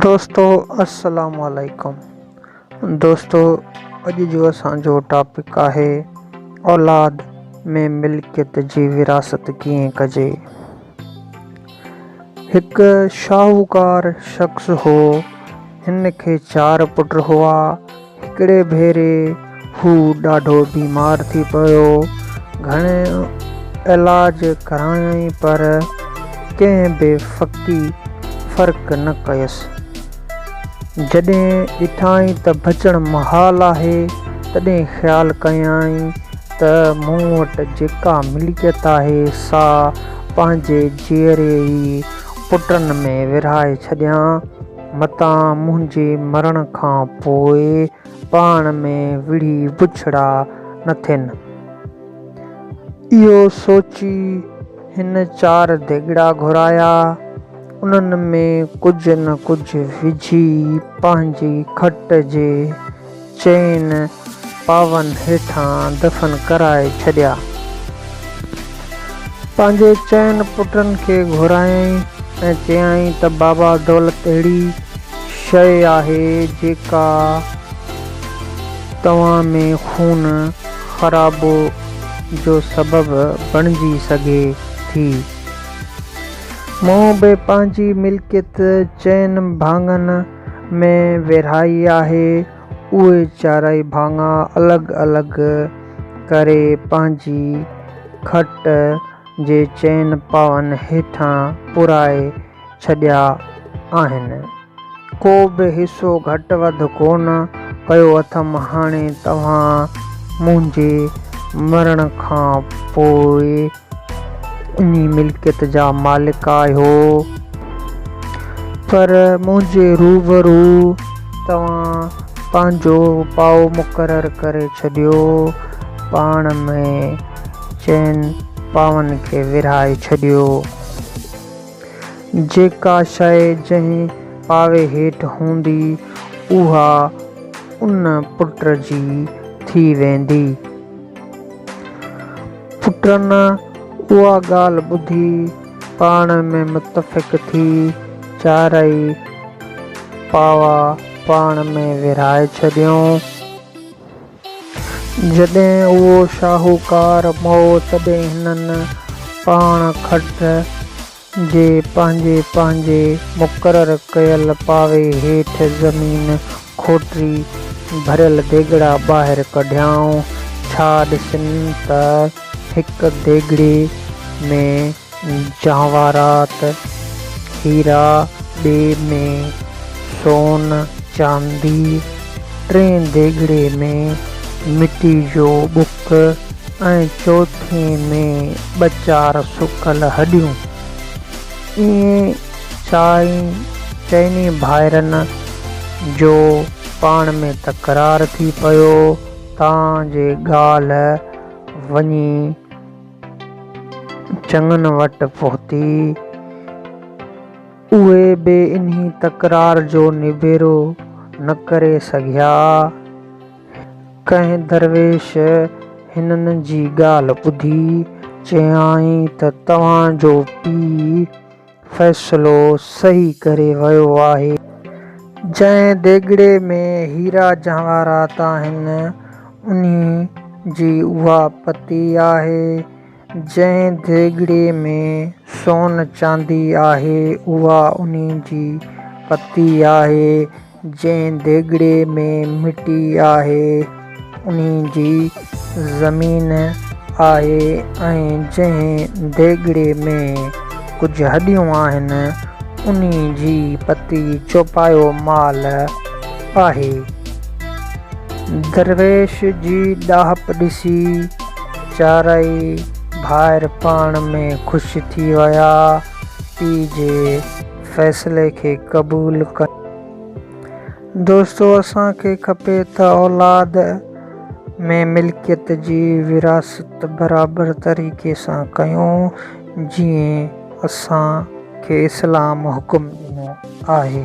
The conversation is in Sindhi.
دوستو السلام عليڪم دوستو اڄ جو اسان جو ٽاپڪ آهي اولاد ۾ ملڪيت جي وراثت ڪيئن ڪجي هڪ شاهوڪار شخص هو هن کي چار پٽ هئا هڪڙي ڀيري هو ڏاڍو بيمار ٿي پيو. گهڻي علاج ڪرايائين پر ڪنهن به فقي فرق نه ڪيس. جڏهن ڏٺائين ته بچڻ محال آهي، تڏهن خيال ڪيائين ته مون وٽ جيڪا ملڪيت آهي سا پنهنجي جيئري ئي پٽن ۾ ورهائي ڇڏيان. متان منهنجي مرڻ کان پوء پاڻ ۾ وڙهي بڇڙا نه ٿين. اهو سوچي هن چار ديڳڙا گهرايا. انهن ۾ ڪجهه نه ڪجهه وجهي پنهنجي کٽ جي چئن پاون هيٺان دفن ڪرائي ڇڏيا. پنهنجي چئن پٽن کي گهرايائين ۽ چيائين ته بابا دولت اهڙي شيء آهي جيڪا توهان ۾ خون خرابو جو سبب بڻجي سگهي ٿي. مون به پنهنجي ملڪيت چئن ڀاڱن ۾ ورهائي آهي. اهي چارئي ڀاڱا الڳ الڳ ڪري پنهنجي کٽ جي چئن پاون هيٺان پورائي ڇڏيا آهن. ڪو به حصو گهٽ وڌ ڪونه ڪيو اٿم. هاڻي توهان منهنجي مرڻ کان پوء انهي ملڪيت جا مالڪ آهيو، پر منهنجي روبرو توهان پنهنجو پائو مقرر ڪري ڇڏيو، پاڻ ۾ چئن پاون کي ورهائي ڇڏيو. جيڪا شيء جنهن پاوي هيٺ هوندي، اها ان پٽ جي ٿي ويندي. پٽن اها ڳالهه ٻڌي پاڻ ۾ متفق ٿي چارئي پاوا پاڻ ۾ ورهائي ڇڏيائون. جڏهن اهو شاهوڪار مئو تڏهن هنن پاڻ کٽ جي پنهنجي پنهنجي مقرر ڪيل پاوي هيٺ زمين کوٽي ڀريل ديڳڙا ٻاهر ڪڍيائون. ڇا ڏسن ته هڪ ديڳڙي ۾ جواهرات، هيرا، ٻئي ۾ سون، چاندي، ٽئين ديڳڙي ۾ مٽي جو ٻڪ ۽ چوٿين ۾ ٻه چار سڪل هڏيون. ائين چئني ڀائرن جو پاڻ ۾ تڪرار ٿي پيو، تان جي ڳالهه وڃي چڱن وٽ پهتي. اهي به انهي تڪرار جو نبيرو نه ڪري سگهيا. ڪنهن درويش هنن جي ڳالهه ٻڌي چيائين ته توهان جو پيء فيصلو صحيح ڪري ويو آهي. جنهن ديڳڙي ۾ هيرا جواهرات آهن، انهي جي اها پتي آهي. جنهن ديڳڙي ۾ سون چاندي آهي، اها انهي جي پتي آهي. جنهن ديڳڙي ۾ مٽي آهي، انهي جي زمين آهي ۽ جنهن ديڳڙي ۾ ڪجهه هڏيون آهن، انهي جي پتي چوپايو مال آهي. درويش جي ڏاهپ ڏسي چارئي ڀائر پاڻ ۾ خوش ٿي ويا. پيء جي فيصلي کي قبول ڪن. دوستو اسان کي کپي ته اولاد ۾ ملڪيت جي ورهاست برابر طريقي سان ڪيون جيئن اسان کي اسلام حڪم ڏنو آهي.